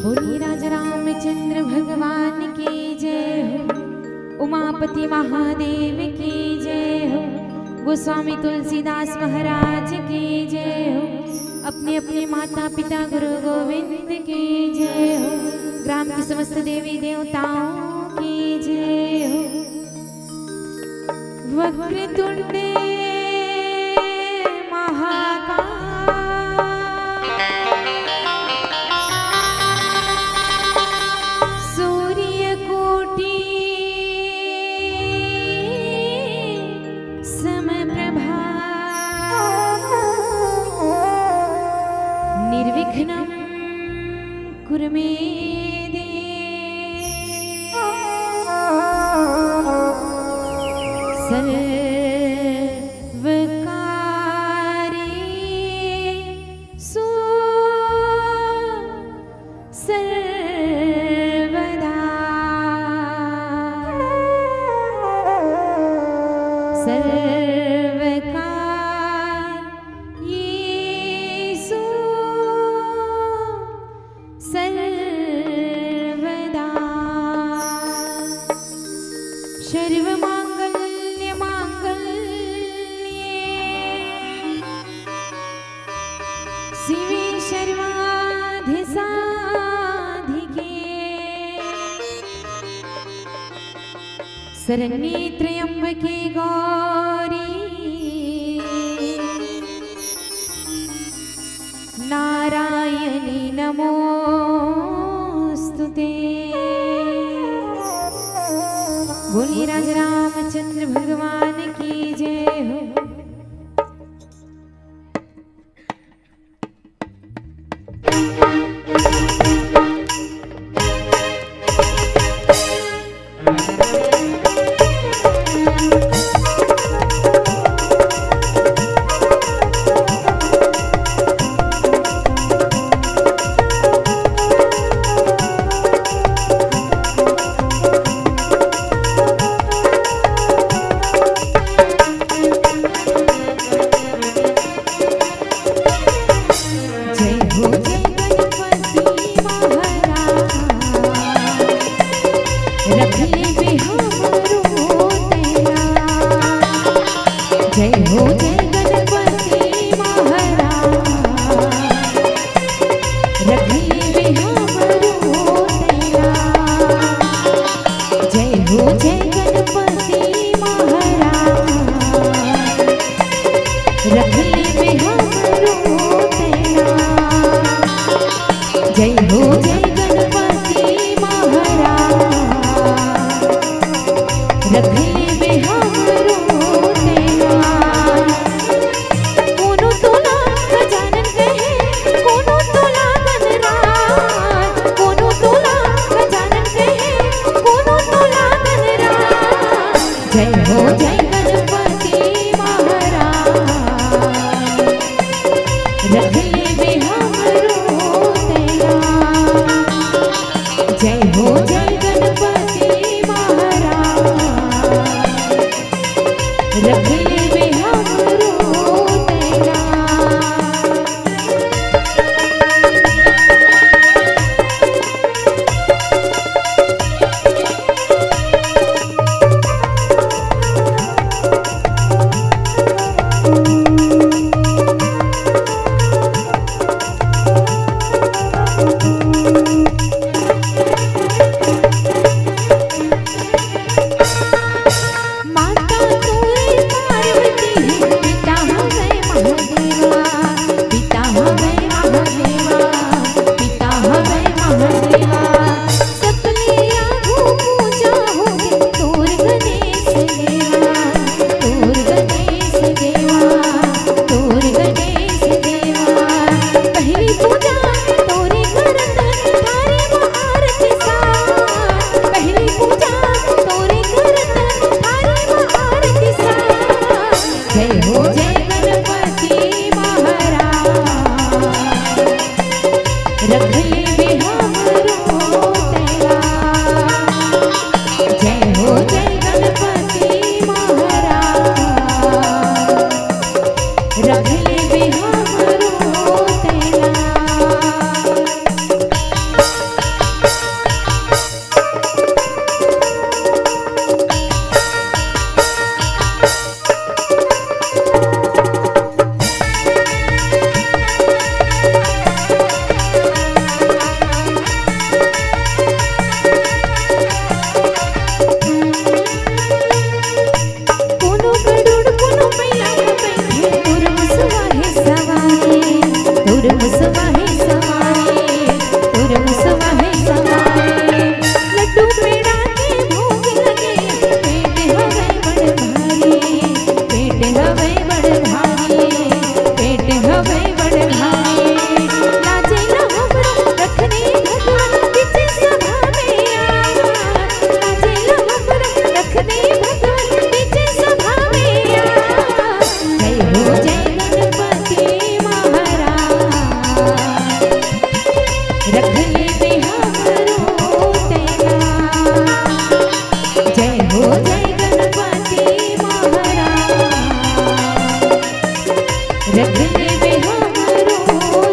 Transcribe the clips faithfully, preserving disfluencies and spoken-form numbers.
बोलिए राजा रामचंद्र भगवान की जय हो, उमापति महादेव की जय हो, गोस्वामी तुलसीदास महाराज की जय हो, अपने अपने माता पिता गुरु गोविंद की जय हो, ग्राम की समस्त देवी देवताओं की जय हो। वक्रतुंड महाकाय, सूर्यकोटि समप्रभा, निर्विघ्नं कुरु मे देव सर्वकार्येषु सर्वदा। सर्वकार्येषु सर्वदा। सर्वमांगल्य मांगल्ये शिवे सर्वार्थ साधिके शरण्ये त्र्यंबके गौरी नारायणी नमोस्तुते। बोलिए राजा रामचंद्र भगवान की जय हो। रख लेबे हमरो तेला। कोनो तोला गजानन कहे, कोनो तोला गणराज, कोनो तोला गजानन कहे, कोनो तोला गणराज। जय हो जय गणपति महाराज, रख लेबे हमरो तेला। जय हो जय गणपति महाराज, रख लेबे हमरो तेला। माता तोरे पार्वती हे, पिता हवय महादेवा, पिता हवय महादेवा, पिता हवय महादेवा। सबले आगू पूजा होगे तोर गणेश देवा, तोर गणेश देवा, तोर गणेश देवा। पहली पूजा तोरे करत थारे म आरती सा, पहली पूजा तोरे करत थारे म आरती सा। जय हो जय गणपति महाराज, रख लेबे हमरो तेला। जय हो जय गणपति महाराज, रख लेबे हमरो तेला। कोनो गरुड़ कोनो मैना के बैठे, तोर मुसवा हे सवारी, तोर मुसवा हे सवारी, तोर मुसवा हे सवारी। लड्डू पेड़ा के भोग लगे, पेट हवय बड़ भारी, पेट हवय बड़ भारी, पेट हवय बड़ भारी। लाजे ला हमरो रखने भगवान बीच सभा में आ, लाजे ला हमरो रखने भगवान बीच सभा में आ। जय हो जय गणपति महाराज, रख लेबे हमरो तेला। जय हो जय गणपति महाराज, रख लेबे हमरो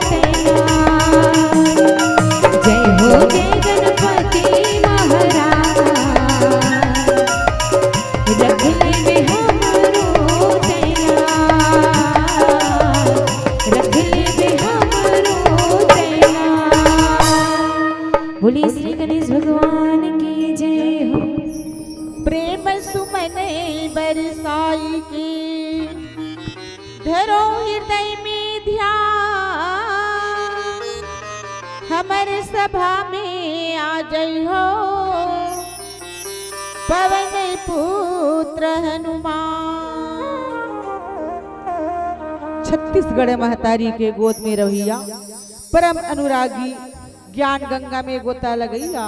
तेला। जय हो जय गणपति महाराज, रख लेबे हमरो तेला, रख लेबे हमरो तेला। बोलिए श्री गणेश भगवान की जय हो। प्रेम सुमन बरसाई के धरो हृदय में ध्यान, हमर सभा में आ जइहो पवन पुत्र हनुमान। छत्तीसगढ़ महतारी के गोद में रहइया, परम अनुरागी, ज्ञान गंगा में गोता लगइया,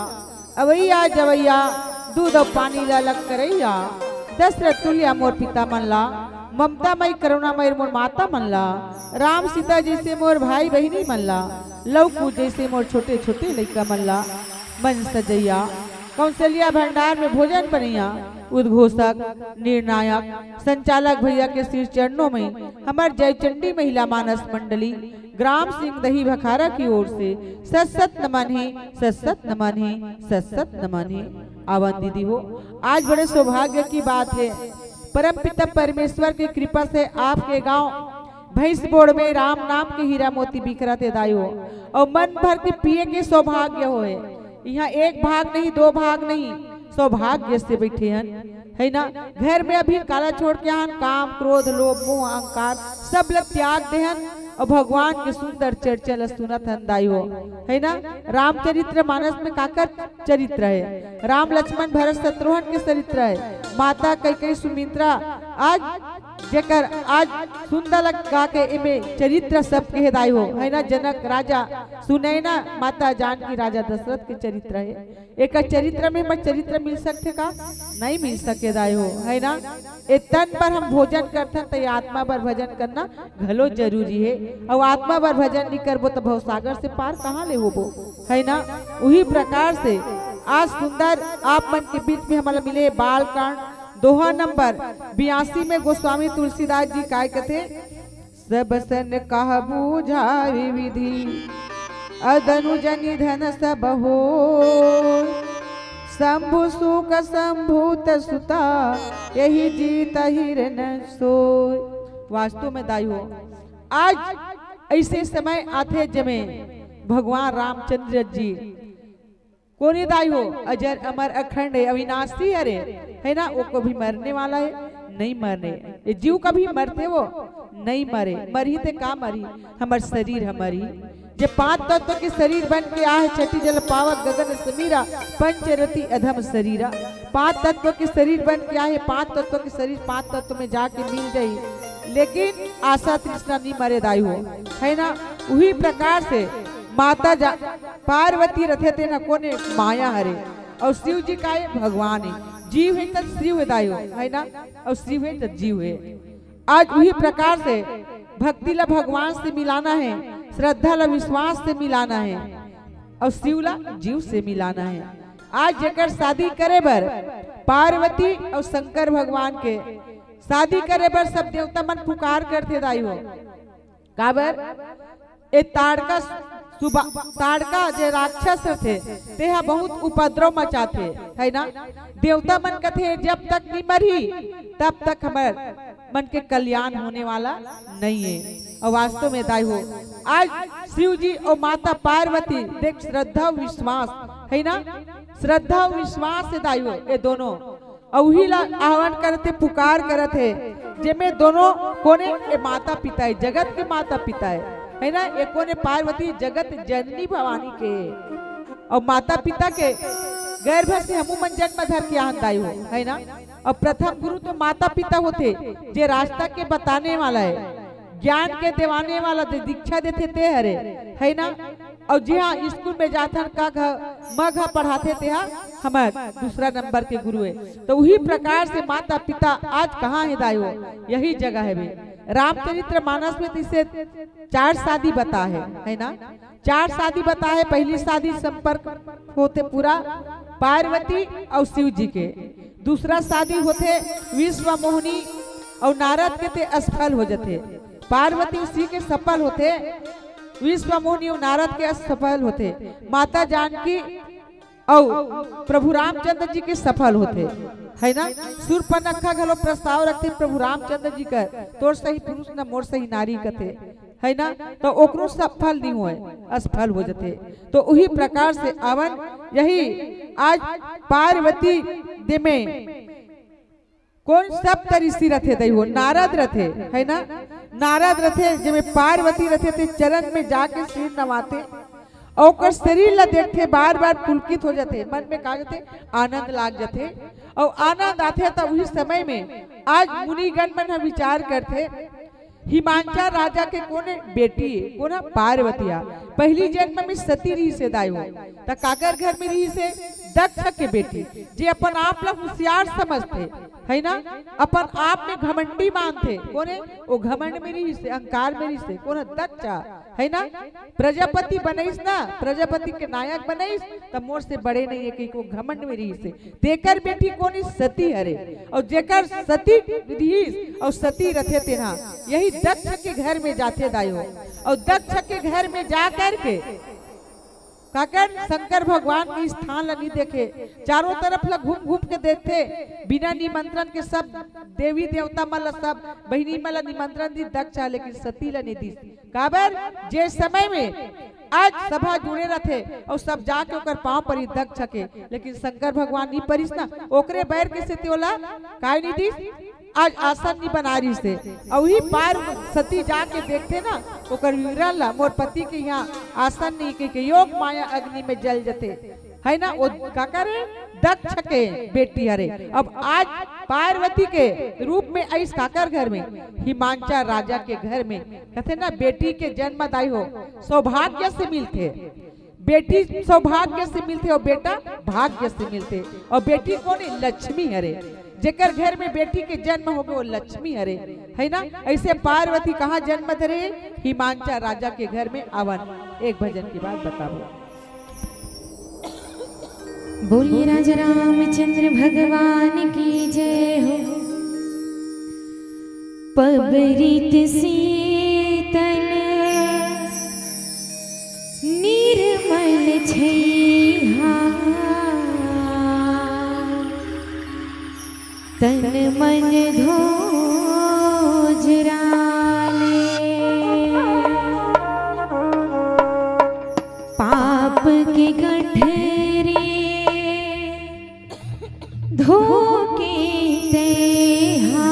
अवइया जवइया, दूध अउ पानी ला अलग करइया, दशरथ तुल्या मोर पिता मन ला, ममता मई करुणा मई मोर माता मन ला, राम सीता जइसे मोर भाई बहिनी मन ला, लव कुश जइसे मोर छोटे छोटे लइका मन ला, मन सजइया, कौशल्या भंडार में भोजन बनइया, उद्घोषक, निर्णायक, संचालक भइया के श्री चरणों में हमर जय चंडी महिला मानस मंडली, ग्राम सिंह दही भखारा की ओर से सत सत नमन हे, सत सत नमन हे, सत सत नमन हे। आवन दीदी हो, आज बड़े सौभाग्य की बात हे, परम पिता परमेश्वर की कृपा से आपके गांव भैंस बोड़ में राम नाम के हीरा मोती बिखरत हे दाई हो, अउ मन भर के पिए के सौभाग्य होए। इहाँ एक भाग नहीं, दो भाग नहीं, सौभाग्य से बैठे हन, है ना? घर में अभी काला छोड़ के आन, काम, क्रोध, लोभ, मोह, अहंकार सब ल त्याग देहन, अउ भगवान के सुंदर चर्चा ल सुनत हन दाई हो, है ना? रामचरित्र मानस में काकर चरित्र हे? राम लक्ष्मण भरत शत्रुघ्न के चरित्र हे। माता कैकेयी सुमित्रा, आज जेकर आज सुंदर लग गा के एमे चरित्र सबके हे दाई हो, है ना? जनक राजा सुनैना, माता जानकी राजा दशरथ के चरित्र हे। एकर चरित्र में हमर चरित्र मिल सकथे का? नहीं मिल सके दाई हो, है ना? ए तन बर हम भोजन करथन त ए आत्मा बर भजन करना घलो जरूरी हे। अउ आत्मा बर भजन नहीं करबो त भवसागर से पार कहाँ ले होबो, है ना? उही प्रकार से आज सुंदर आप मन के बीच में हमला मिले बाल कांड दोहा नंबर बयासी में गोस्वामी तुलसीदास जी काय कथे, सब सन कह बुझावे विधि, अदनु जनि धन सब हो, शंभु सुख शंभूत सुता, यही जीत हिरन सोय। वास्तव में दाई हो, आज ऐसे समय आथे जेमे भगवान रामचंद्र जी कोने दाई हो, अजर अमर अखंड हे, अविनाशी हरे, है ना? वो कभी मरने वाला हे? नहीं मरने। ये जीव कभी मरथे वो? नहीं मरे। मरही ते का मरही? हमर शरीर ह मरही। जे पांच तत्व के शरीर बन के आहे, छठी जल पावक गगन समीरा, पंचरति अधम शरीरा। पांच तत्व के शरीर बन के आहे, पांच तत्व के शरीर पांच तत्व में जाके मिल जाही, लेकिन आशा तृष्णा नहीं मरे दाई हो, है ना? उही प्रकार से माता जा-, पार्वती रथे तेन ह कोने? माया हरे। अउ शिव जी काय? भगवान हे। जीव हे त शिव हे दाई हो, है ना? अउ शिव हे त जीव हे। आज उही प्रकार से भक्ति ला भगवान से मिलाना हे, श्रद्धा ला विश्वास से मिलाना हे, अउ शिव ला जीव से मिलाना हे। आज जेकर शादी करे बर पार्वती अउ शंकर भगवान के शादी करे बर सब देवता मन पुकार करथे दाई हो। काबर? ए ताड़का सुबा-, ताड़का जे राक्षस रथे, तेहा बहुत उपद्रव मचाथे, है ना? देवता मन कथे, "जब तक नहीं मरही, तब तक हमर मन के कल्याण होने वाला नहीं है।" अउ वास्तव में दाई हो, आज शिव जी अउ माता पार्वती देख श्रद्धा विश्वास, है ना? श्रद्धा विश्वास से दाई हो, ये दोनों अउ उही ला आह्वान करत हे, पुकार करत हे, जेमे दोनों कोने ए माता पिता हे, जगत के माता पिता हे, है ना? ए कोने पार्वती जगत जननी भवानी के हे। अउ माता पिता के गर्भ से हमू मन जन्म धर के आन दाई हो, है ना? अउ प्रथम गुरु तो माता पिता होथे, जे रास्ता के बताने वाला हे, ज्ञान के देवाने वाला, जे दीक्षा देथे ते हरे, है ना? अउ जिहां स्कूल में जाथन, क ख म घ पढ़ाथे, तेहा हमर दूसरा नंबर के गुरु हे। तो उही प्रकार से माता पिता आज कहाँ हे दाई हो? यही जगह हे बे। रामचरित्र मानस में तो इसे चार शादी बता हे, है ना? चार शादी बता हे। पहली शादी संपर्क होथे पूरा पार्वती अउ शिव जी के, दूसरा शादी होथे विश्व मोहनी अउ नारद के, ते असफल हो जथे। पार्वती अउ शिव के सफल होथे, विश्व मोहनी अउ नारद के असफल होथे। माता जानकी अउ प्रभु रामचंद्र जी के सफल होथे, है ना? शूर्पणखा घलो प्रस्ताव रखथे प्रभु रामचंद्र जी कर, "तोर सही पुरुष न मोर सही नारी," कथे, है ना? तो ओकरो सफल नहीं होय, असफल हो जथे। तो उही प्रकार से अवन यही आज पार्वती दे में कोन सप्त ऋषि रथे दाई हो? नारद रथे, है ना? नारद रथे, जेमे पार्वती रथे, ते चरण में जाके सिर नवाथे, अउ ओकर शरीर ला देखथे, बार-बार पुलकित हो जथे, मन में का जथे? आनंद लाग जथे। अउ आनंद आथे, त उही समय में आज मुनिगण मन ह विचार करथे, हिमांचल राजा के कोने बेटी हे? कोन ह? पार्वती ह। पहिली जन्म में सती रहिस हे दाई हो, त काकर घर में रहिस हे? दक्ष के बेटी, जे अपन आप ला होशियार समझथे, है ना? अपन आप में घमंडी मानथे। कोने? ओ घमंड में रहिस हे, अहंकार में रहिस हे। कोन ह? दक्ष, है ना? प्रजापति बनइस ना, प्रजापति के नायक बनइस, त मोर से बड़े नहीं हे कहिके ओ घमंड में रहिस हे। तेकर बेटी कोन? सती हरे। अउ जेकर सती रिहिस अउ सती रथे तेहा यही दक्ष के घर में जाथे दाई हो। अउ दक्ष के घर में जा करके काकर शंकर भगवान के स्थान ल नहीं देखे, चारों तरफ ल घूम घूम के देखथे, बिना निमंत्रण के सब देवी देवता मन ल, सब बहिनी मन ल निमंत्रण दिस दक्ष ह, लेकिन सती ल नहीं दिस। काबर? जे समय में आज सभा जुड़े रथे अउ सब जाके ओकर पांव परी दक्ष के, लेकिन शंकर भगवान नहीं परिस ना, ओकरे बैर के सेती ओला काय नहीं दिस? आज आसन नहीं बना रहिस हे। अउ ही पार सती जाके देखथे ना, ओकर विवरण ला, मोर पति के यहाँ आसन नहीं कहिके योग माया अग्नि में जल जथे, है ना? वो काकर हे? दक्ष के बेटी हरे। अब आज पार्वती के रूप में आइस काकर घर में? हिमांचल राजा के घर में। कहथे ना, बेटी के जन्मदाई हो, सौभाग्य से मिलथे। बेटी सौभाग्य से मिलथे अउ बेटा भाग्य से मिलथे। अउ बेटी कोन हे? लक्ष्मी हरे। जेकर घर में बेटी के जन्म होगे, वो लक्ष्मी हरे, है ना? ऐसे पार्वती कहाँ जन्म धरे? हिमांचल राजा के घर में। आवन, एक भजन के बाद बताबो। बोलिए राजा रामचंद्र भगवान की जय हो। पबरित शीतल निर्मल छैहा, तन मन धोजराले। पाप के गठरी धोके तेहा,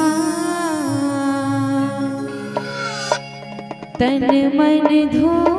तन मन धोजराले।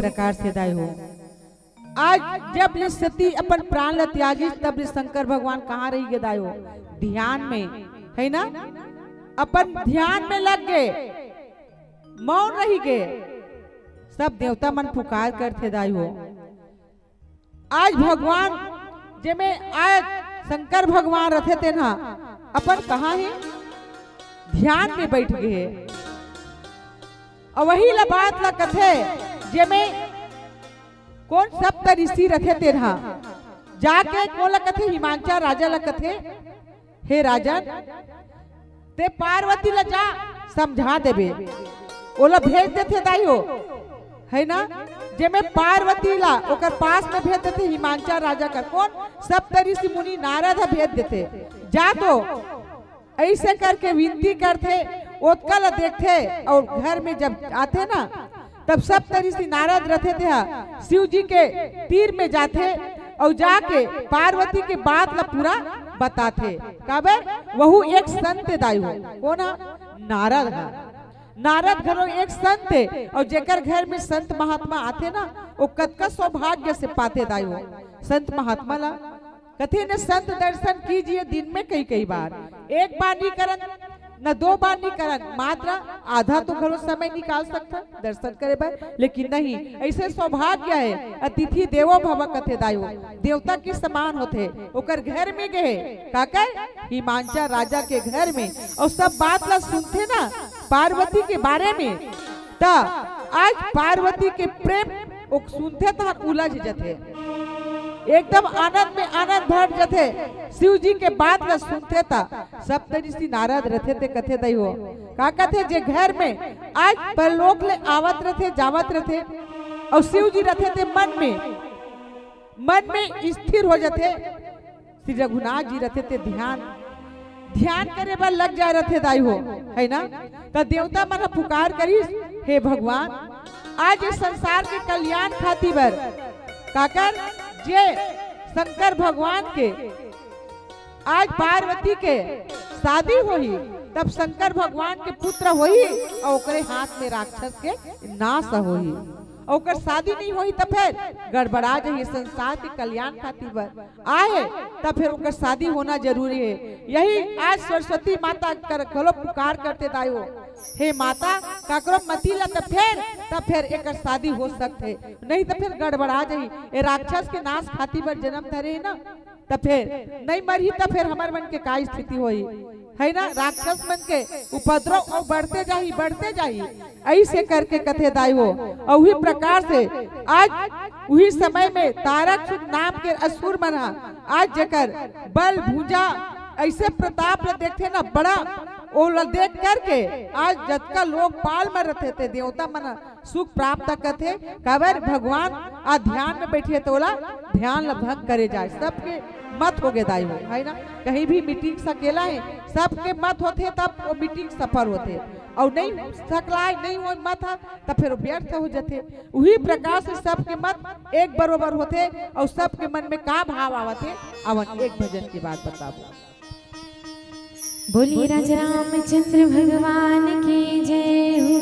प्रकार से दाई हो। आज जब ले सती अपन प्राण ल त्यागिस, तब ले शंकर भगवान कहाँ रहि गे दाई हो? ध्यान में, है ना? अपन ध्यान में लग गे, मौन रहि गे। सब देवता मन पुकार करथे दाई हो। आज भगवान जेमे आज शंकर भगवान रथे तेन ह अपन कहाँ हे? ध्यान में बैठ गे हे। अउ वही ला बात ला कथे, जेमे कोन सप्त ऋषि रथे तेन ह जाके कोन ला कथे? हिमांचल राजा ला कथे, हे राजन, ते पार्वती ला जा समझा देबे। ओला भेज देथे दाई हो, है ना? जेमे पार्वती ला ओकर पास में भेज देथे हिमांचल राजा कर। कोन? सप्त ऋषि मुनि नारद ह भेज देथे। जा तो ऐसे करके विनती करथे, ओतका ला देखथे अउ घर में जब आथे ना, तब सप्त ऋषि नारद रथे तेहा शिव जी के तीर में जाथे अउ जाके पार्वती के बात ला पूरा बताथे। काबर? वहू एक संत दाई हो। कोन ह? नारद ह। नारद घलो एक संत हे अउ जेकर घर में संत महात्मा आथे ना, वो कतका सौभाग्य से पाथे दाई हो संत महात्मा ला। कथे न, संत दर्शन कीजिए दिन में कई कई बार। एक बार नहीं करन, न दो बार नहीं करन, मात्र आधा तो घलो समय निकाल सकथन दर्शन करे बर, लेकिन नहीं, ऐसे सौभाग्य हे, अतिथि देवो भव कथे दाई हो, देवता के समान होथे। ओकर घर में गे हे, काकर? हिमांचल राजा के घर में, अउ सब बात ला सुनथे ना पार्वती के बारे में, त आज पार्वती के प्रेम ओ सुनथे तहन उलझ जथे, एकदम आनंद में आनंद भर जथे। शिव जी के बात ला सुनथे त सप्त ऋषि नारद रथे ते कथे दाई हो, का कथे, जे घर में आज परलोक ले आवत रथे, जावत रथे, अउ शिव जी रथे ते मन में, मन में स्थिर हो जथे। श्री रघुनाथ जी रथे ते ध्यान, ध्यान करे बर लग जाए रथे दाई हो, है ना? त देवता मन ह पुकार करिस, हे भगवान, आज ये संसार के कल्याण खातिर बर, काकर? जे शंकर भगवान के आज पार्वती के शादी होही, तब शंकर भगवान के पुत्र होही अउ ओकरे हाथ में राक्षस के नाश होही। अउ ओकर शादी नहीं होही त फेर गड़बड़ा जाही। संसार के कल्याण खातिर बर आहे त फेर ओकर शादी होना जरूरी हे। यही आज सरस्वती माता कर घलो पुकार करथे दाई हो, हे माता, काकरो मती ला त फेर, त फेर एकर शादी हो सकथे, नहीं त फेर गड़बड़ा जाही। ए राक्षस के नाश खातिर बर जन्म धरे हे ना, त फेर नहीं मरही त फेर हमर मन के का स्थिति होही, है ना? राक्षस मन के उपद्रव अउ बढ़ते जाही, बढ़ते जाही। ऐसे करके कथे दाई हो, अउ उही प्रकार से आज उही समय में तारक सुत नाम के असुर मन ह आज जेकर बल भुजा ऐसे प्रताप ल देखथे ना बड़ा, ओला देख करके आज जतका लोकपाल म रथे ते देवता मन सुख प्राप्त करथे। काबर? भगवान आ ध्यान में बैठे त ओला ध्यान ल भंग करे जाए, सबके मत हो गे दाई हो, है ना? कहीं भी मीटिंग सकेला हे, सबके मत होथे तब वो मीटिंग सफल होथे, अउ नहीं सकलाए, नहीं हो मत ह, तब फिर वो व्यर्थ हो जाथे। उही प्रकार से सबके मत एक बरोबर होथे, अउ सबके मन में का भाव आवत हे, आवन एक भजन के बाद बताबो। बोलिए राजा रामचंद्र भगवान की जय हो।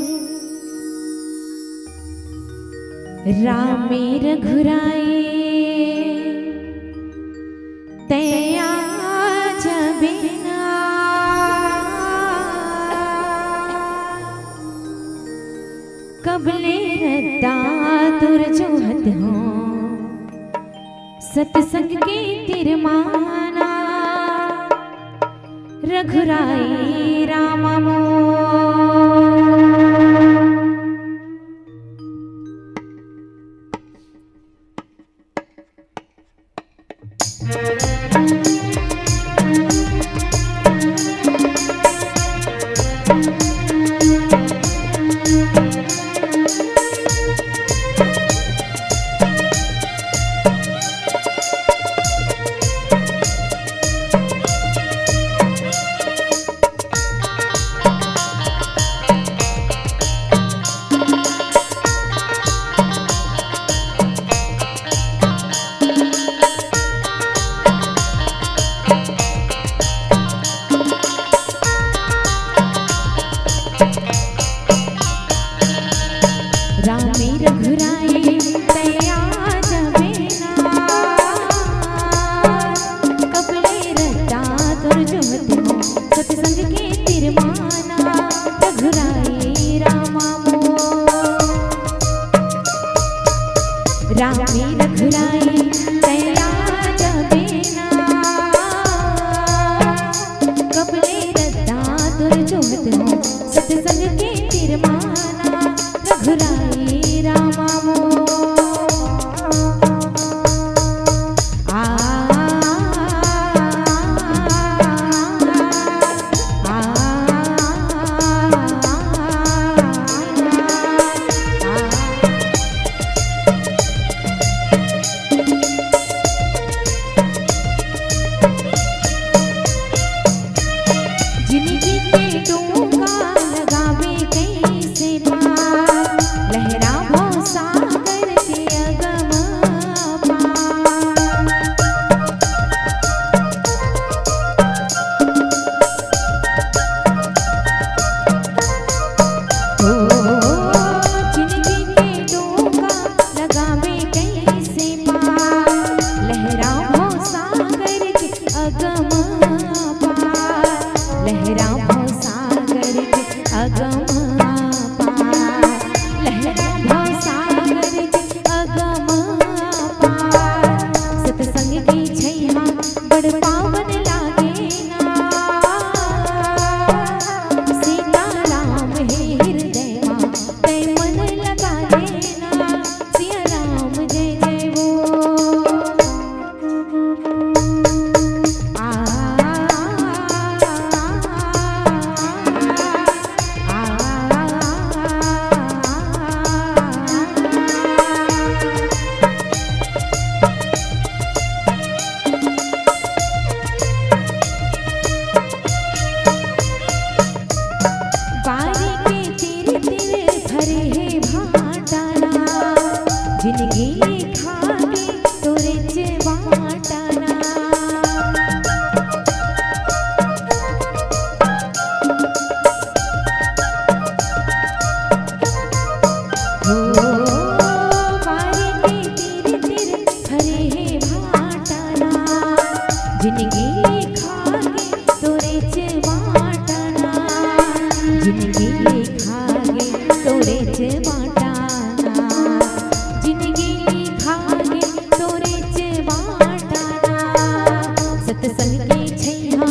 रामे रघुराई तैया जबिना, कबले रद्दा तुर जोहत हो। सतसंग के तिरमाना रघुराई राम मोर। भवसागर के अगम पार, लहरा भवसागर के अगम पार, लहरा भवसागर के अगम पार। सत्संग के छैया बड़ पावन लागे ना, सीताराम हे हृदय मा तै मन लगा देना, सिया राम जय जय बोल। बारी के तीर तीर भरे हे भाटाना, जिनगी लिखागे तोरेच बाटाना। हो बारी के तीर तीर भरे हे भाटाना, जिनगी लिखागे तोरेच बाटाना, जिनगी लिखागे तोरेच बाटाना, जिनगी लिखागे तोरेच बाटाना। सत्संग के छैया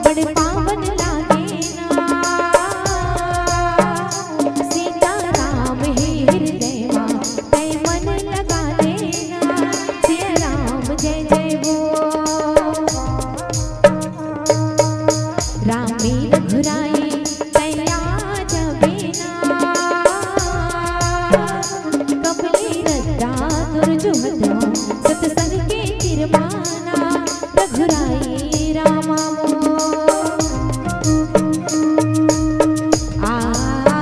बड़ पावन लागे ना, सीताराम हे हृदय मा तै मन लगा देना, सिया राम जय जय बोल। राम रघुराई तै आ जाबे ना, कब ले रद्दा तोर जोहत हौं, सत्संग के तीर मा ना, रघुराई रामा मोर। आ, आ,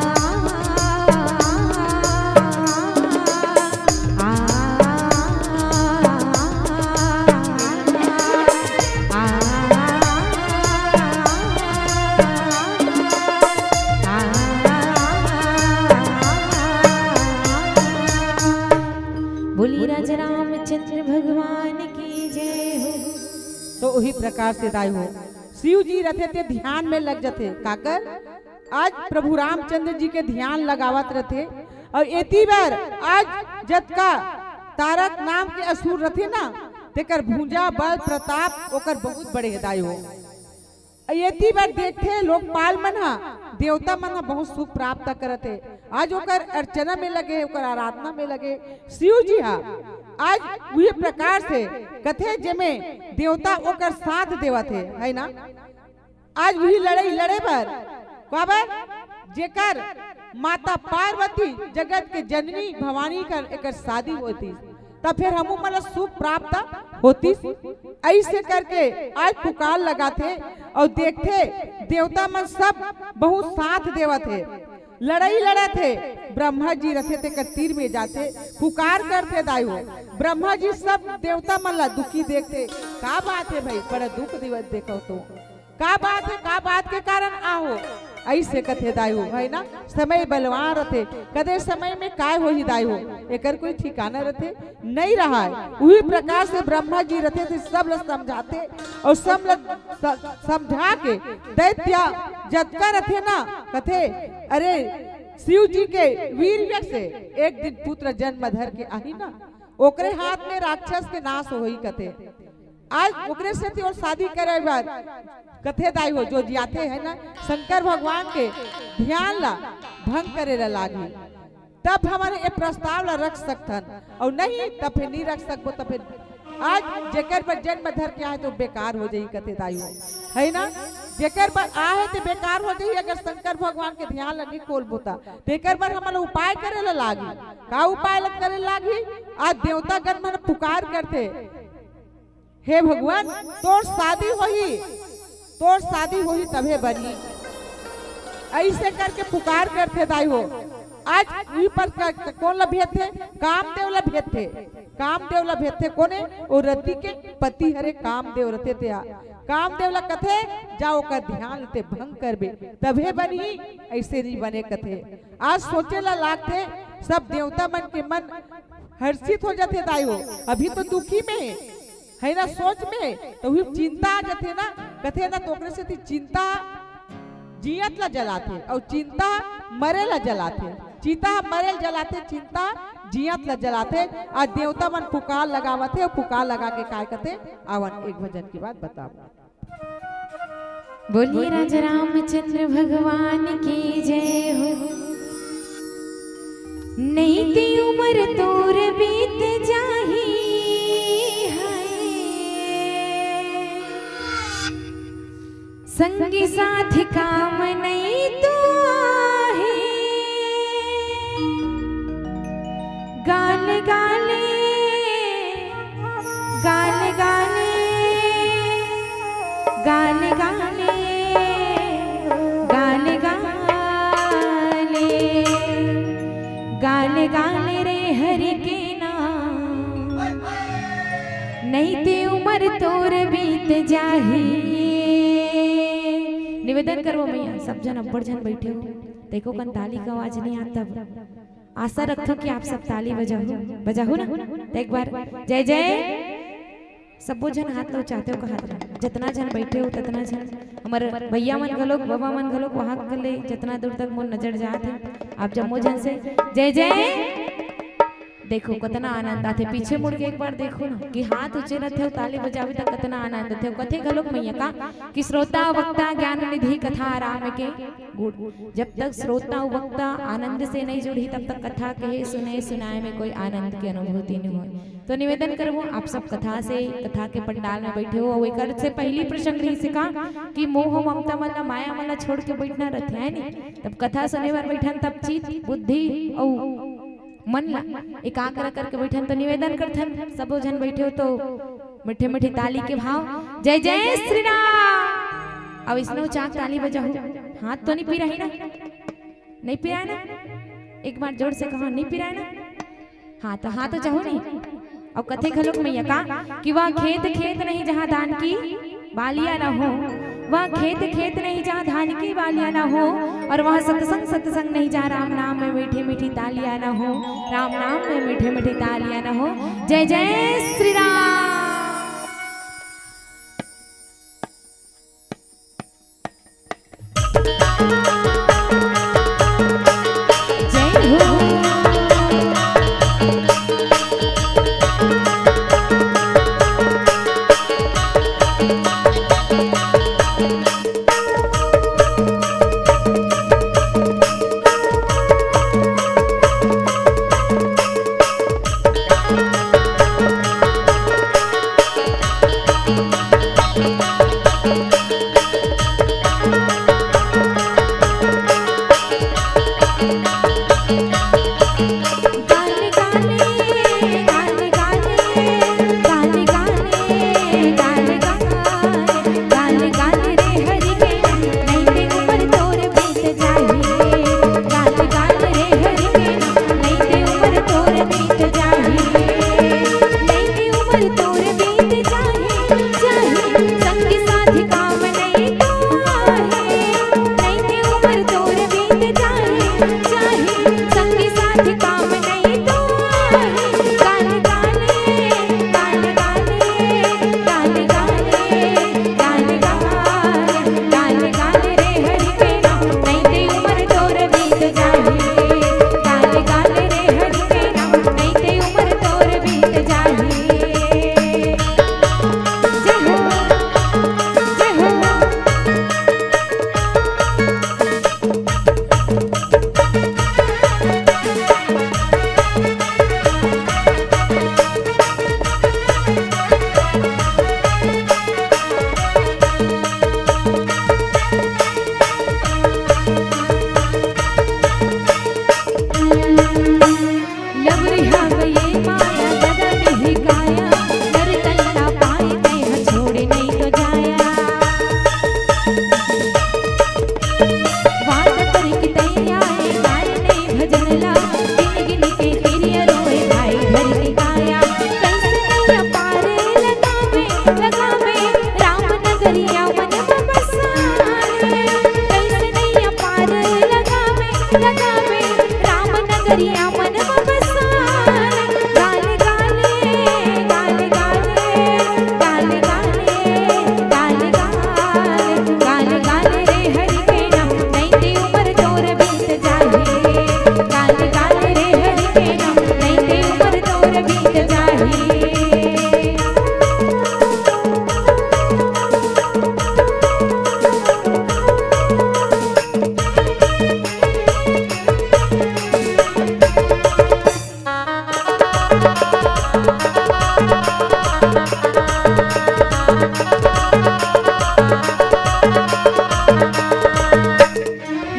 आ, आ, आ, आ, आ, बोली राजा रामचंद्र भगवान की जय हो। तो उही प्रकार से दाई हो, शिव जी रथे ते ध्यान में लग जथे। काकर? आज प्रभु रामचंद्र जी के ध्यान लगावत रथे। अउ एती बर आज जतका तारक नाम के असुर रथे ना, तेकर भुजा, बल, प्रताप ओकर बहुत बड़े हे दाई हो। अउ एती बर देखथे लोकपाल मन ह, देवता मन ह बहुत सुख प्राप्त करत हे। आज ओकर अर्चना में लगे, ओकर आराधना में लगे शिव जी ह। आज उही प्रकार से कथे, जेमे देवता ओकर साथ देवत हे, है ना? आज उही लड़ाई लड़े बर, काबर? जेकर माता पार्वती जगत के जननी भवानी कर एकर शादी होतिस, त फेर हमू मन ल सुख प्राप्त होतिस। अइसे करके आज पुकार लगाथे अउ देखथे देवता मन सब बहुत साथ देवत हे, लड़ाई लड़त हे। ब्रह्मा जी रथे तेकर तीर में जाथे, पुकार करथे दाई हो। ब्रह्मा जी सब देवता मन ल दुखी देखथे, का बात हे भाई, बड़ा दुख दिवत देखव तो। का बात हे, का बात के कारण आहो? अइसे कथे दाई हो, है ना? समय बलवान रथे, कदे समय में काय होही दाई हो, एकर कोई ठिकाना रथे? नइ रहय। उही प्रकार से ब्रह्मा जी रथे ते सब ल समझाथे अउ सब ल स-, समझा के दैत्य जतका रथे ना, कथे, "अरे, शिव जी के वीर्य से एक दिन पुत्र जन्म धर के आही ना, ओकरे हाथ में राक्षस के नाश होही," कथे। आज ओकरे सेती ओर शादी करे बर कथे दाई हो, जो जियाथे है ना, शंकर भगवान के ध्यान ला भंग करे ला लागही, तब हमन ए प्रस्ताव ला रख सकथन, अउ नहीं तब फिर नहीं रख सकबो। तब फिर आज जेकर बर जन्म धर के आहे तो बेकार हो जाही कथे दाई हो, है ना? जेकर बर आहे ते बेकार हो जाही, अगर शंकर भगवान के ध्यान ला नहीं खोलबो त। तेकर बर हमन ला उपाय करे ला लागही। का उपाय ला करे ला लागही? आज देवता गण मन पुकार करथे, "हे भगवान, तोर शादी होही, तोर शादी होही तभे बनही।" अइसे करके पुकार करथे दाई हो। आज उही पर क-, क-, कोन ला भेजथे? कामदेव ला भेजथे। कामदेव ला भेजथे कोने? ओ रति के पति हरे कामदेव रथे ते आ। कामदेव ला कथे, "जा ओकर ध्यान ते भंग करबे, तभे बनही, अइसे नहीं बने," कथे। आज सोचे ला लागथे, सब देवता मन के मन हर्षित हो जाथे दाई हो। अभी तो दुखी में हे, है ना, सोच में तो वही चिंता आ जाथे ना, कथे ना, तो ओकरे सेती चिंता जियत ला जलाथे अउ चिंता मरे ला जलाथे। चिता ह मरे ला जलाथे, चिंता जियत ला जलाथे। आज देवता मन पुकार लगावत हे अउ पुकार लगा के काय कथे, आवन एक भजन के बाद बताओ। बोलिए राजा रामचंद्र भगवान की जय हो। नई ती उम्र तोर बीत जाही, हाय। संगी साथी काम नई तो आहे। गाल गाले, गाल गाले, गाल गाले, गाल गाले, गाल गाले रे हरि के नाम। नई ते उम्र तोर बीत जाही। निवेदन करबो मैया, सब झन अब्बड़ झन बइठे हो, तइको कन ताली के आवाज नइ आत तब आशा रखथों कि आप सब ताली बजाहू, बजाहू ना। त एक बार जय जय, सब्बो झन हाथ ला उचातेव का हाथ ला, जतना झन बइठे हो ततना झन, हमर भइया मन घलोक, बबा मन घलोक, वहाँ के ले जतना दूर तक मोर नजर जात हे, आप जम्मो झन से जय जय। देखो कतना आनंद आथे, पीछे मुड़ के एक बार देखो ना कि हाथ ऊंचे रथे अउ ताली बजावे त कतना आनंद आथे। कथे घलोक मैया का कि श्रोता वक्ता ज्ञान निधि कथा राम के गुण। जब तक श्रोता अउ वक्ता आनंद से नहीं जुड़ही, तब तक कथा कहे, सुने, सुनाए में कोई आनंद के अनुभूति नहीं होय। तो निवेदन करबो आप सब कथा से, कथा के पंडाल में बैठे हो, अउ एकर से पहली प्रसंग रही से का कि मोह ममता मन ला, माया मन ला छोड़ के बैठना रहथे, है नी? तब कथा सुने बर बैठन, तब चित, बुद्धि अउ मन ला एकाग्र करके बैठन। तो निवेदन करथन, सबो झन बैठे हो तो मीठे मीठे ताली के भाव, जय जय श्री राम। अब इसने उचाक ताली बजाहू, हाथ तो नहीं पिराही ना, नहीं पिराए ना, एक बार जोर से कहो, नहीं पिराए ना। हाँ तो, हाँ तो चाहो नहीं। अउ कथे घलोक मैया का कि वह खेत खेत नहीं जहाँ धान की बालियां न हो, वह खेत खेत नहीं जहाँ धान की बालियां न हो, और वह सत्संग सत्संग नहीं जहाँ राम नाम में मीठी मीठी तालियां न हो, राम नाम में मीठी मीठी तालियां न हो। जय जय श्री राम। जय हो।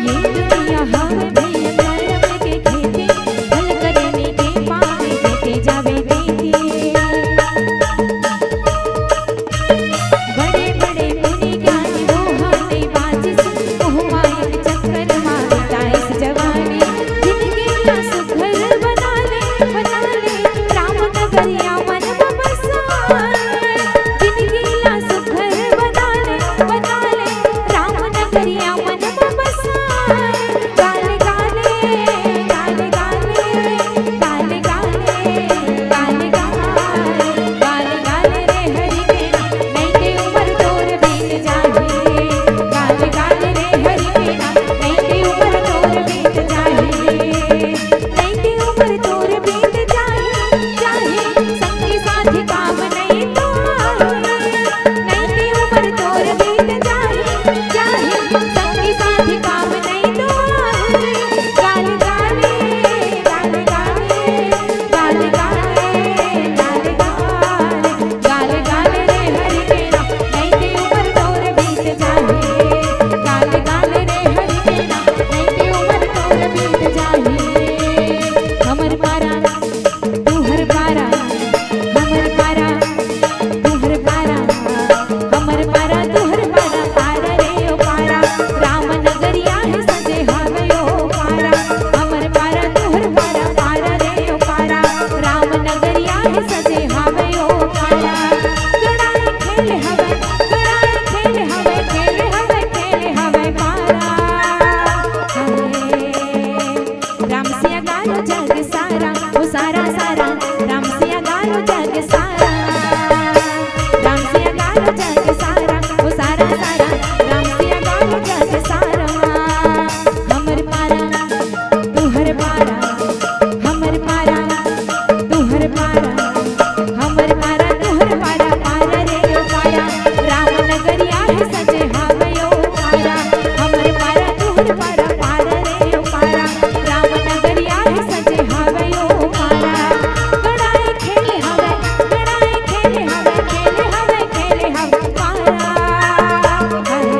ये दुनिया हवे भैया करम के खेती, फल करने के पावे, देते जावे देती। बड़े बड़े मुनि ज्ञानी वो हमने बाजिस, ओहू माया के चक्कर मा बिताइस जवानी। जिनगी ला सुघर बना ले, बना ले, राम नगरिया मन में बसा ले। जिनगी ला सुघर बना ले, बना ले, राम नगरिया मन में बसा ले। गाले गाले, गाले गाले, गाले गाले, गाले गाले, गाले गाले रे हरि के ना, नहीं ते उमर तोर बीत जाही। गाले गाले रे हरि के ना, नहीं ते उमर तोर बीत जाही। नहीं ते उमर तोर बीत जाही, जाही, संगी साथी काम नहीं तो आही। नहीं ते उमर तोर बीत जाही, जाही, संगी साथी काम नहीं तो आही। गाले गाले, गाले गाले, गाले गाले, गाले गाले, गाले गाले रे हरि के ना, नहीं ते उमर तोर बीत जाही। गाले गाले रे हरि के ना, नहीं ते उमर तोर बीत जाही। हमर पारा, तुहर पारा, हमर पारा, तुहर पारा, हमर पारा, तुहर पारा, पारा रे ओ पारा, राम नगरिया हे सजे हावे ओ पारा। हमर पारा, तुहर पारा, पारा रे ओ पारा, राम नगरिया हे सजे हावे ओ पारा। गड़ाई खेल हवे, गड़ाई खेल हवे, खेल हवे, खेल हवे पारा। हाय। राम सिया गालो जग सारा, ओ सारा सारा, राम सिया गालो जग सारा। राम सिया गालो जग सारा, ओ सारा सारा, राम सिया गालो जग सारा। हमर पारा, तुहर पारा, हमर पारा, तुहर पारा, हमर पारा, तुहर पारा, पारा रे ओ पारा, राम नगरिया हे सजे हावे ओ पारा। हमर पारा, तुहर पारा, पारा रे ओ पारा, राम नगरिया हे सजे हावे ओ पारा। गड़ाई खेले हवे, गड़ाई खेले हवे, खेले हवे, खेले हवे पारा। हाय।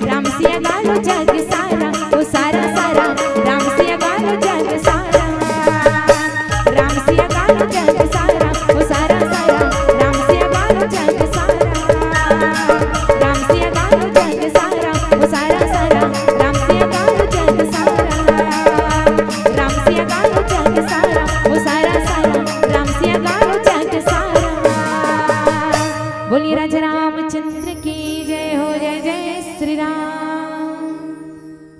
राम सिया गालो जग सारा, ओ सारा सारा, राम सिया गालो जग सारा। राम सिया गालो जग सारा, ओ सारा सारा, राम सिया गालो जग सारा। राम सिया गालो जग सारा, ओ सारा सारा, राम सिया गालो जग सारा। राम सिया गालो जग सारा, ओ सारा सारा, राम सिया गालो जग सारा। बोलिए राजा रामचंद्र की जय हो, जय जय श्री राम।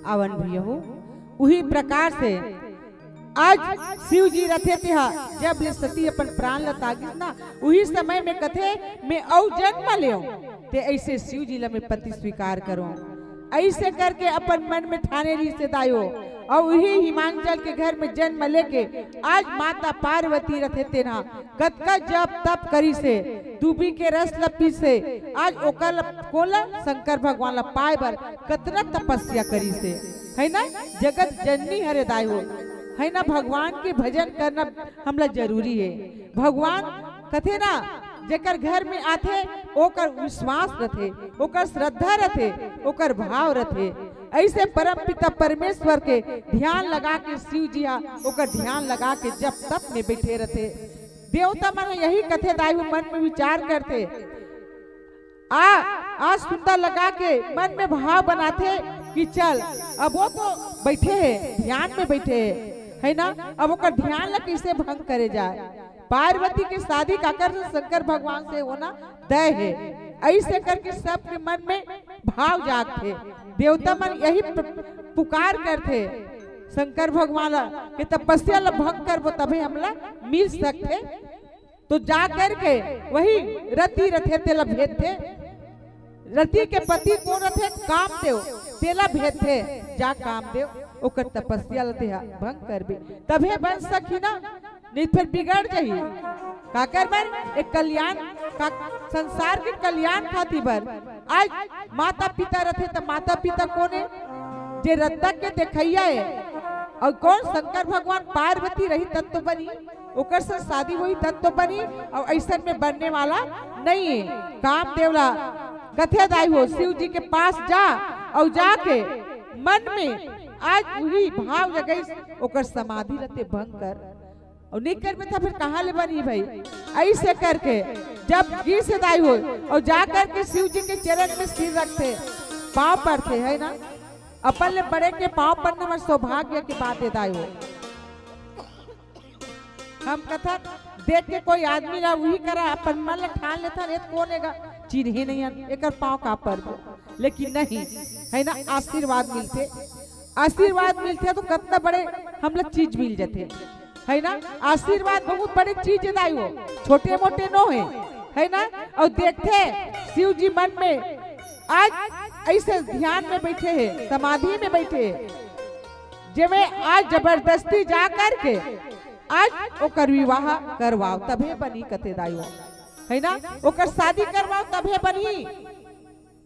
आवन भैया हो, उही प्रकार से आज शिव जी रथे तेहा जब ले सती अपन प्राण ल त्यागिस ना, उही समय में कथे, "मैं अउ जन्म लेव, ते ऐसे शिव जी ल मैं पति स्वीकार करव।" ऐसे करके अपन मन में ठाने रहिस हे दाई हो, अउ उही हिमांचल के घर में जन्म लेके आज माता पार्वती रथे तेन ह कतका जप तप करिस हे, दूबी के रस ल पीस हे, आज ओकर ल, कोन ल, शंकर भगवान ल पाए बर कतना तपस्या करिस हे, है ना? जगत जननी हरे दाई हो, है ना? भगवान के भजन करना हमला जरूरी हे। भगवान कथे ना, जेकर घर में आथे, ओकर विश्वास रथे, ओकर श्रद्धा रथे, ओकर भाव रथे। ऐसे परम पिता परमेश्वर के ध्यान लगा के शिव जी हा ओकर ध्यान लगा के जप तप में बैठे रथे। देवता मन यही कथे दाई हो, मन में विचार करथे, आ, आ सुंदर लगा के मन में भाव बनाथे कि चल, अब वो तो बैठे हे, ध्यान में बैठे हे, है ना? अब ओकर ध्यान ला कैसे भंग करे जाए? पार्वती के शादी काकर से? शंकर भगवान से होना तय हे। ऐसे करके सबके मन में भाव जागथे। देवता मन यही प-, पुकार करथे शंकर भगवान ला कि तपस्या ला भंग करबो तभे हमला मिल सकथे। तो जा करके वही रति रथे तेला भेजथे। रति के पति कोन रथे? कामदेव। तेला भेजथे, जा कामदेव, ओकर तपस्या ल तेहा भंग करबे, तभे बन सकही ना, नहीं फिर बिगड़ जाही। काकर बर? एक कल्याण का, संसार के कल्याण खातिर बर। आज माता पिता रथे त माता पिता कोन हे? जे रद्दा के देखैया हे। अउ कोन? शंकर भगवान। पार्वती रही तब तो बनी। ओकर से शादी होही तब तो बनही, अउ अइसन में बनने वाला नहीं है। कामदेव ला कथे दाई हो, शिव जी के पास जा अउ जाके मन में आज उही भाव जगइस, ओकर समाधि रथे भंग कर। अउ नहीं करबे त फिर कहाँ ले बनही भाई? अइसे करके जब गिस हे दाई हो अउ जा करके शिव जी के चरण में सिर रखथे, पाँव परथे, है ना? अपन ले बड़े के पाँव परना हमर सौभाग्य के बात हे दाई हो। हम कथन देख के कोई आदमी ला उही करा अपन मन ला ठान लेथन, ए त कोन ए गा, चिन्हे नहीं हन, एकर पाँव का परबो, लेकिन नहीं, है ना, आशीर्वाद मिलथे। आशीर्वाद मिलथे तो कतना बड़े हमला चीज मिल जथे, है ना? आशीर्वाद बहुत बड़े चीज हे दाई हो, छोटे मोटे नो हे, है ना? अउ देखथे शिव जी मन में आज अइसे ध्यान में बइठे हे, समाधि में बइठे हे, जेमे आज जबरदस्ती जा करके आज ओकर विवाह करवाव तभे बनही कथे दाई हो, है ना? ओकर शादी करवाव तभे बनही।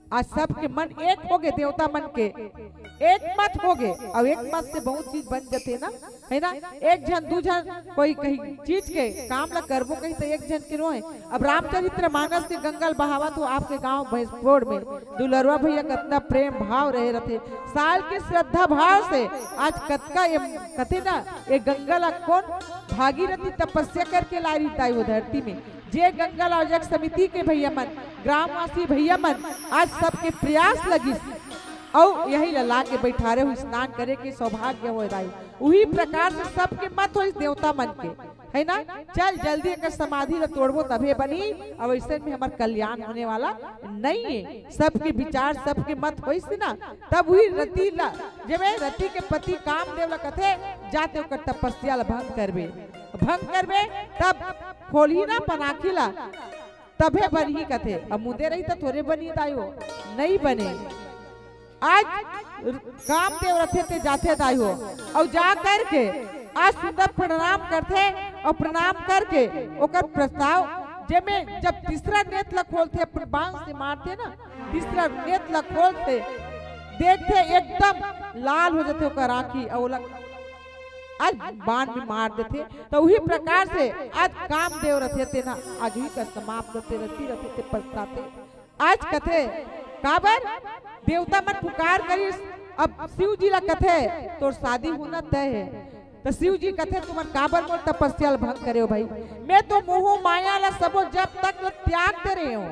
आज सबके मन एक होगे, देवता मन के एक मत होगे, अउ एक मत से बहुत चीज बन जथे ना, है ना? एक झन दू झन कोई कहीं चीज के काम ला करबो कहीं त एक झन के नो हे। अब रामचरित्र मानस के गंगा ल बहावत हो आपके गांव भैंसपोड़ में, दुलरवा भैया कतना प्रेम भाव रहे रथे, साल के श्रद्धा भाव से आज कतका ये कथे ना, ये गंगा ला कोन भागीरथी तपस्या करके लाय रहिस दाई हो धरती में। जे गंगा ला आयोजक समिति के भैया मन, ग्रामवासी भैया मन, आज सबके प्रयास लगिस, अउ यही ला लाके बइठारे हो, स्नान करे के सौभाग्य होय दाई। उही प्रकार से सबके मत होइस देवता मन के, है ना? चल जल्दी एकर समाधि ला तोड़बो तभे बनही, अउ अइसन में हमर कल्याण होने वाला नहीं है। सबके विचार, सबके मत होइस ना, तब उही रति ला, जेमे रति के पति कामदेव ला कथे, जाते ओकर तपस्या ला भंग करबे, भंग करबे, तब खोलही ना अपन आँखी ला, तभे बनही कथे। अब मुदे रही त थोरे बनही दाई हो, नहीं बने। आज कामदेव रथे ते जाथे दाई हो, अउ जा करके आज सुंदर प्रणाम करथे, अउ प्रणाम करके ओकर प्रस्ताव, जेमे जब तीसरा नेत्र ला खोलथे, अपन बाण से मारथे ना, तीसरा नेत्र ला खोलथे, देखथे एकदम लाल हो जथे ओकर आँखी, अउ ओला आज बाण में मार देथे। त उही प्रकार से आज कामदेव रथे तेन ह आगही कर समाप्त करथे, रति रथे ते पछताथे। आज कथे काबर देवता मन पुकार करिस, अब शिव जी ला कथे तोर शादी होना तय हे। त शिव जी कथे तुमन काबर मोर तपस्या ल भंग करे हो भाई, मैं तो मोह माया ला सबो जब तक ल त्याग दे रहे हो।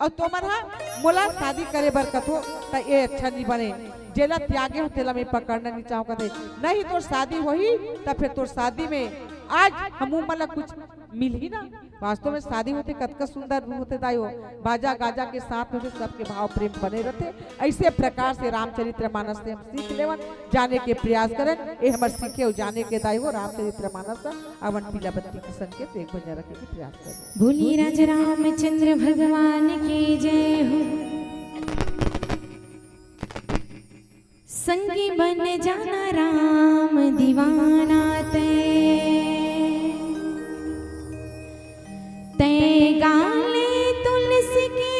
अउ तुमन ह मोला शादी करे बर कथो, त ए अच्छा नी बने। जेला त्यागे हो, तेला मैं पकड़ना नी चाहूं कथे। नहीं तोर शादी होही, त फिर तोर शादी में आज हमू मन ला कुछ मिलही ना। वास्तव में शादी होथे, कतका सुंदर होथे दाई हो। बाजा गाजा के साथ होथे, सबके भाव प्रेम बने रथे। अइसे प्रकार से रामचरित्र मानस से हम सीख लेवन, जाने के प्रयास करन। ए हमर सीखे अउ जाने के दाई हो रामचरित्र मानस। अवन पीला बत्ती के संकेत एक भजन रखे के प्रयास करन। बोलिए राजा रामचंद्र भगवान की जय हो। संगी बन जाना राम दीवाना तै, तै गाले तुलसी के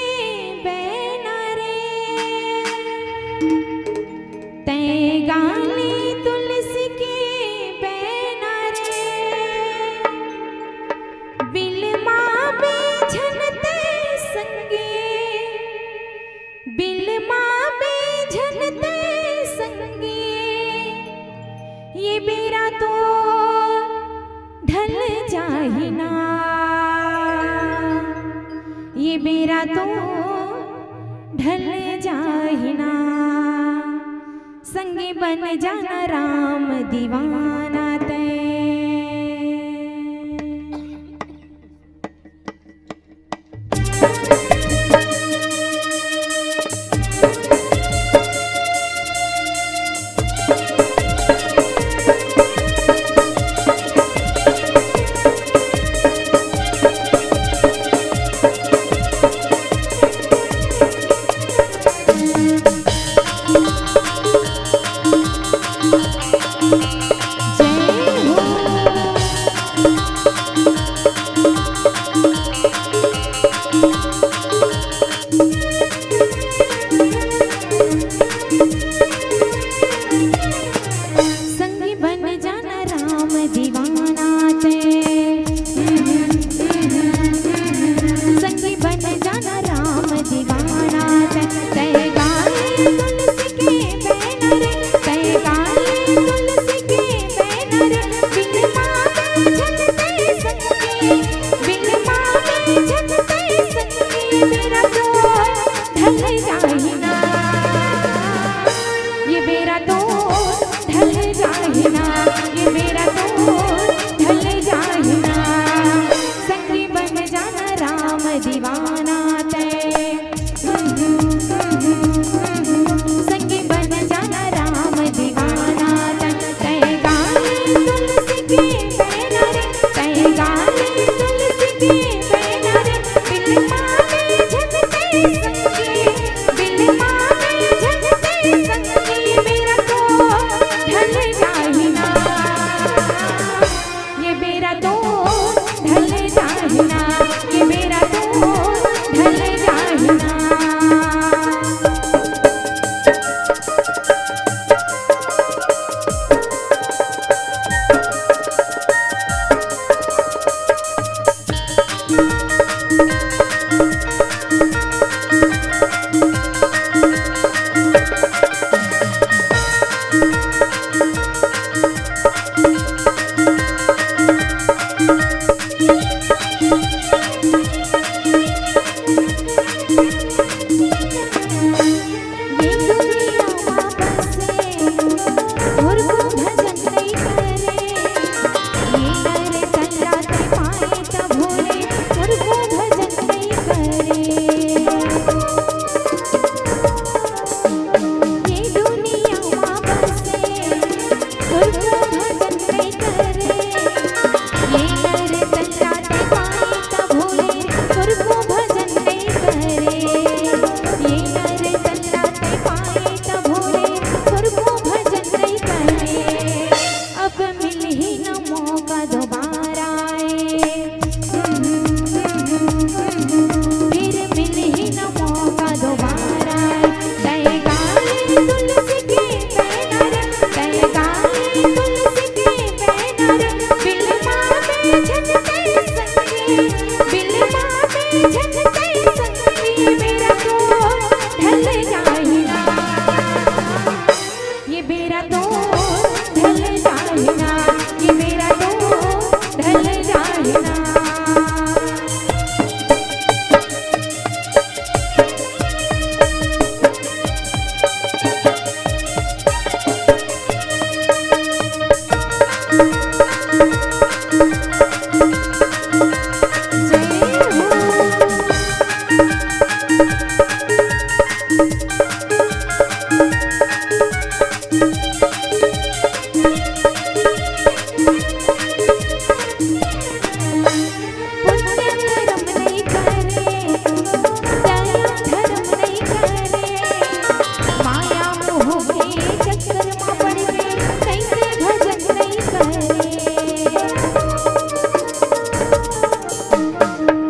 बैना रे, तै गाले तुलसी के बैना रे, बिलमा बेझन तै संगी, बिलमा बेझन तै संगी, ये बेरा तो ढल जाही ना, ये बेरा तो ढल जाही ना, संगी बन जाना राम दीवाना तै। जय राम दीवाना तै, तै गाले तुलसी के बैनर, तै गाले तुलसी के बैनर, बिन मांगे झन तै संगी, बिन मांगे झन तै संगी, बेरा तो ढल जाही ना, ये बेरा तो ढल जाही ना, ये बेरा तो ढल जाही ना। संगी बन जाना राम दीवाना तै। संगी बन जाना राम दीवाना तै। तै गाले तुलसी के बैनर, तै गाले तुलसी के बैनर। बिन मांगे झन तै संगी, बिन मांगे झन तै संगी, बेरा तो ढल जाही ना। ये बेरा तो ढल जाही ना, ये बेरा तो ढल जाही ना। ये दुनिया मा बसे, मोर को भजन नइ करे। ये नर तन ला तै पाए त भोले, मोर को भजन नइ करे। ये दुनिया मा बसे, मोर को भजन नइ करे। ये नर तन ला तै पाए त भोले, मोर को भजन नइ करे। ये नर तन ला तै पाए त भोले, मोर को भजन नइ करे। अब मिलही न मौका दोबारा ए, फिर मिलही न मौका दोबारा ए। तै गाले तुलसी के बैनर, तै गाले तुलसी के बैनर। बिन मांगे झन तै संगी, बिन मांगे झन तै संगी, बेरा तो ढल जाही ना। ये बेरा तो ढल जाही ना, ये बेरा तो ढल जाही ना। जय हो। पुण्य करम नइ करे, दया धरम नइ करे, माया मोह के चक्कर म पड़ के कइसे भजन नइ करे।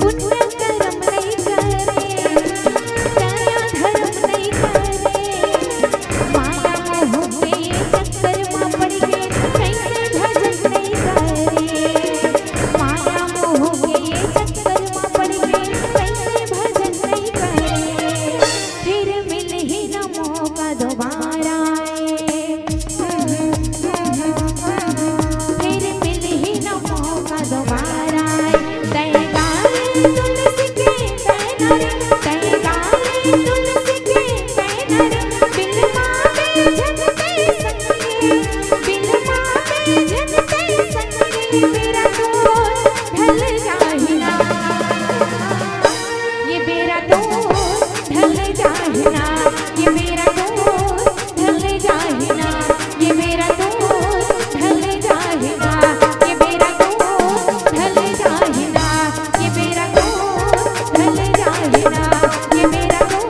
पुण्य करम नइ करे, दया धरम नइ करे, माया मोह के चक्कर म पड़ के कइसे भजन नइ करे। माया मोह के चक्कर म पड़ के कइसे भजन नइ करे। फिर मिलही न मौका दोबारा ए। फिर मिलही न मौका दोबारा ए। तै गाले तुलसी के बैनर, तै गाले तुलसी के बैनर। बिन मांगे झन तै संगी, बिन मांगे झन तै संगी, बेरा तो ढल जाही ना। ये बेरा तो ढल जाही ना, ये बेरा तो ढल जाही ना, ये बेरा तो ढल जाही ना, ये बेरा तो ढल जाही ना, ये बेरा तो ढल जाही ना, ये बेरा तो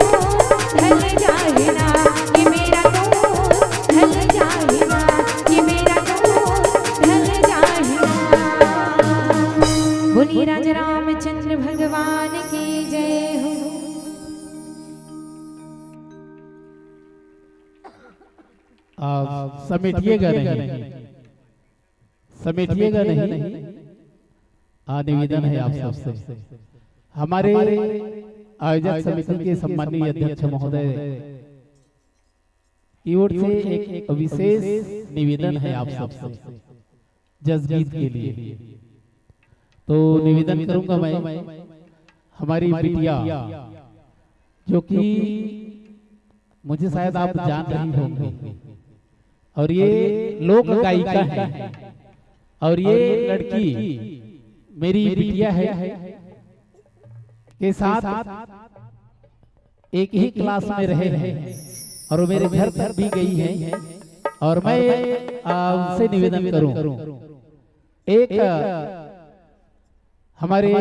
ढल जाही ना, ये बेरा तो ढल जाही ना, ये बेरा तो ढल जाही ना। बोलिए राजा रामचंद्र भगवान की जय हो। आप समेटिएगा नहीं, समेटिएगा नहीं। आ, निवेदन है आप सबसे, हमारे आयोजक समिति के सम्माननीय अध्यक्ष महोदय की ओर से एक विशेष निवेदन है आप सबसे, जसगीत के लिए। तो निवेदन करूंगा मैं, हमारी बिटिया, जो कि मुझे शायद आप जान रही होंगी, और ये लोक गायिका है, और ये लड़की मेरी बिटिया है के साथ एक ही क्लास में रहे हैं, और वो मेरे घर तक भी गई हैं। और मैं आपसे निवेदन करूं, एक हमारे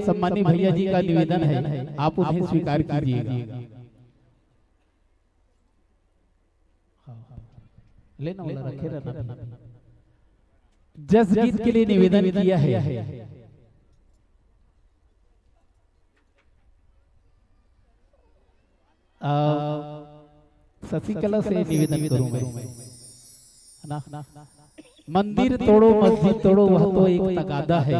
सम्मानी भैया जी का निवेदन है, आप उन्हें स्वीकार कीजिएगा। लेना वाला रखे रहना। जसगीत के लिए निवेदन किया है। आ, शशिकला से निवेदन करूं मैं, है ना? मंदिर तोड़ो, मस्जिद तोड़ो, वह तो एक तकादा है।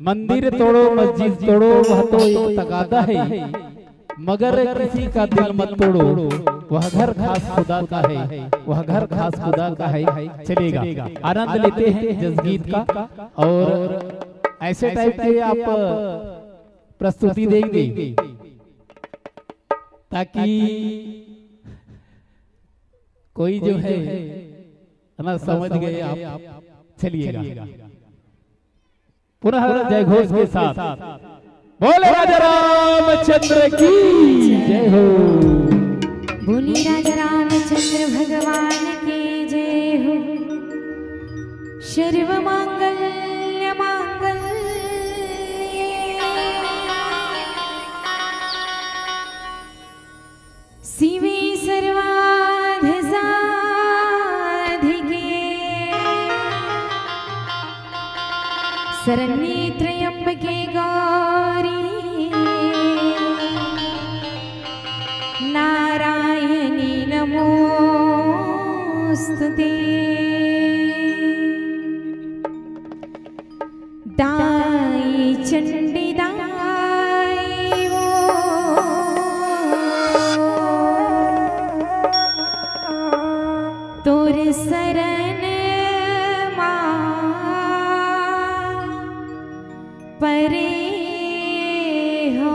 मंदिर तोड़ो, मस्जिद तोड़ो, वह तो एक तकादा है, मगर किसी का दिल मत तोड़ो, वह घर खास खुदा का है, वह घर खास खुदा का है। चलिएगा, आनंद लेते हैं जसगीत का। और ऐसे टाइप के आप प्रस्तुति देंगे, ताकि कोई जो है ना, समझ गए आप। चलिएगा, पुनः जय घोष के साथ बोले राजा रामचंद्र की जय हो। बोली राजा रामचंद्र भगवान की जय हो। सर्व मांगल्य मांगल्य शिवे सर्वार्थ साधिके शरण्ये त्र्यंबके गौरी नारायणी नमोस्तुते। दाई चंडी दाई वो तोर शरण मा परे हो।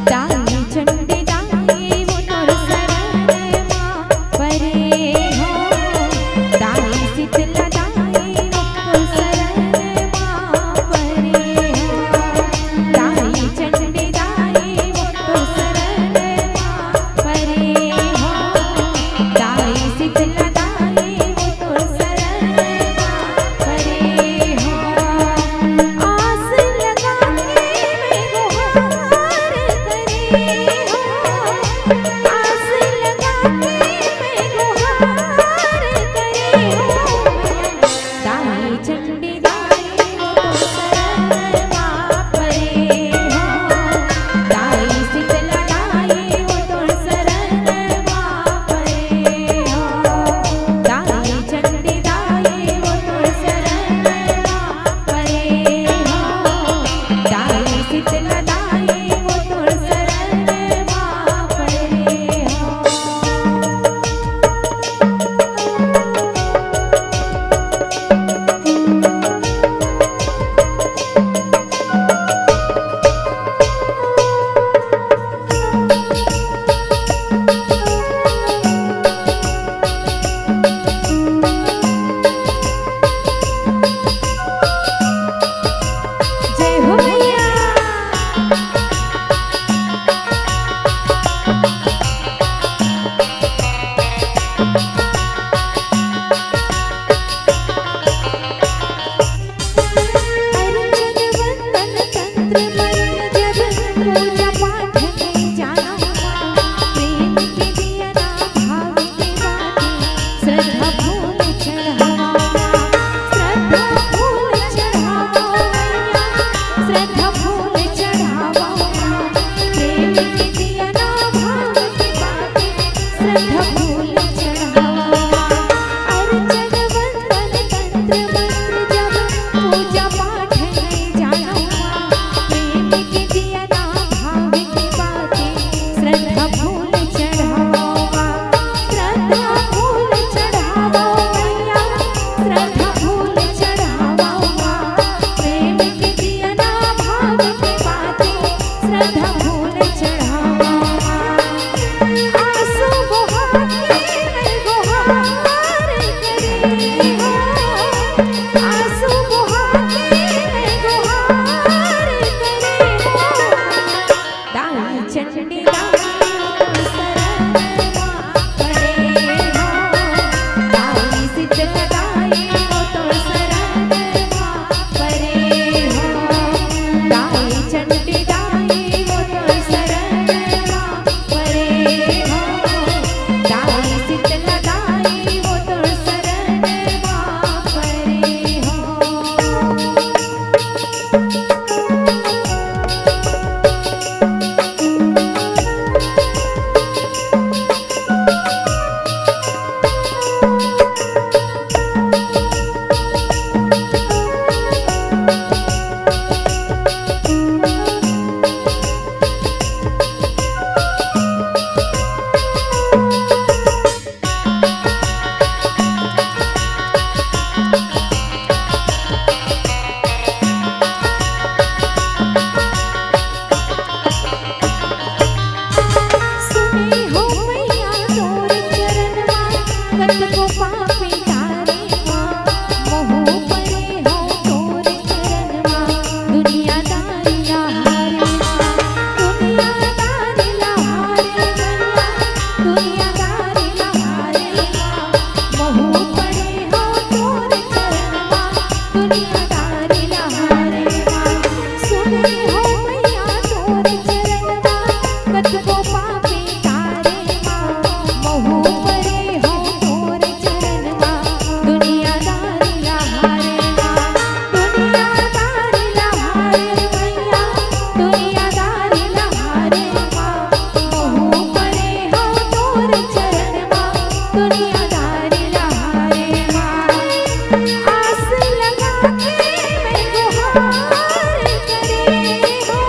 दाई चंडी दाई वो तोर शरण मा परे हो। दाई शीतला दाई वो तोर शरण आके श्रद्धा फूल चढ़ावा। आंसू बहा के मैं गुहार करे हो। आंसू बहा के मैं गुहार करे हो। दाई चंडी दाई वो तो शरण मा पड़े हो। दाई शीतला दाई वो तो शरण मा पड़े हो। दाई चंडी दाई वो तो शरण मा पड़े हो। दाई शीतला दाई वो तो शरण मा पड़े हो। सुने हो मैया तोर चरण मा, कतको पापी तारे मा, महू परे हो तोर चरण मा। दुनियादारी ला हारे मा, दुनियादारी ला हारे मैया, दुनियादारी ला हारे मा, महू परे हो तोर चरण मा। दुनियादारी ला हारे मा, सुने हो मैया तोर चरण मा, कतको पापी तारे मा, महू परे हो तोर चरण मा। दुनियादारी ला हारे मा, दुनियादारी ला हारे मैया, दुनियादारी ला हारे मा, महू परे हो तोर चरण मा। दुनियादारी ला हारे मा, आस लगा के मैं गुहार करे हो,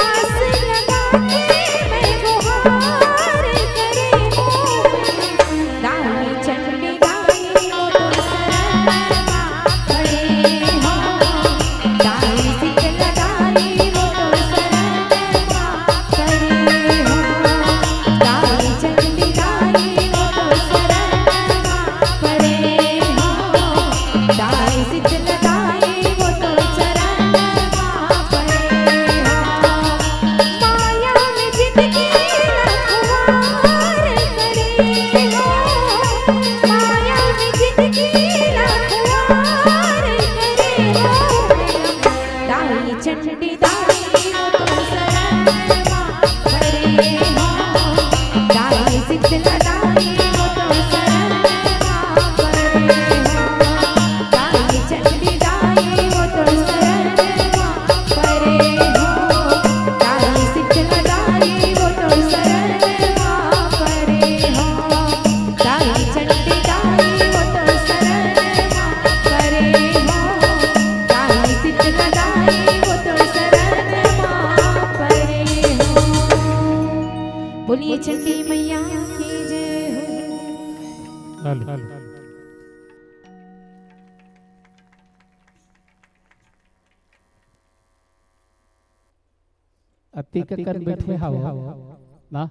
आस लगा के मैं गुहार करे हो। दाई चंडी दाई वो तो शरण मा पड़े हो, दाई शीतला दाई वो तो शरण मा पड़े हो, दाई चंडी दाई वो तो शरण मा पड़े हो, दाई शीतला दाई वो तो शरण मा पड़े हो। माया में जिंदगी ला खुवार करे हो, माया में जिंदगी ला खुवार करे हो। दाई चंडी दाई वो तो शरण मा पड़े हो, दाई शीतला दाई वो तो शरण मा पड़े हो, दाई चंडी दाई वो तो शरण मा पड़े हो, दाई शीतला दाई वो तो शरण मा पड़े हो, दाई चंडी दाई वो तो शरण मा पड़े हो, दाई शीतला दाई वो तो शरण मा पड़े हो। बोलिए चंडी मैया की जय हो। हेलो। अतिक कन बैठे हव ना,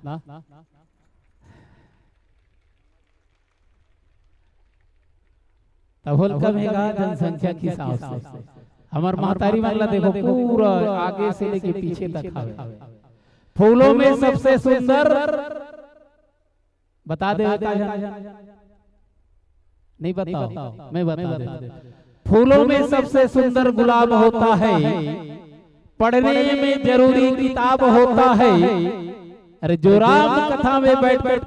तभो ले कम हे गा जनसंख्या के हिसाब से। हमर महतारी मन ला देखो, पूरा आगे से लेके पीछे तक हवे। फूलों में सबसे सुंदर बता दे, बता दे। नहीं बताओ, मैं बता देता हूँ। फूलों में सबसे सुंदर गुलाब होता है, पढ़ने में जरूरी किताब होता है। अरे, जो राम कथा में बैठकर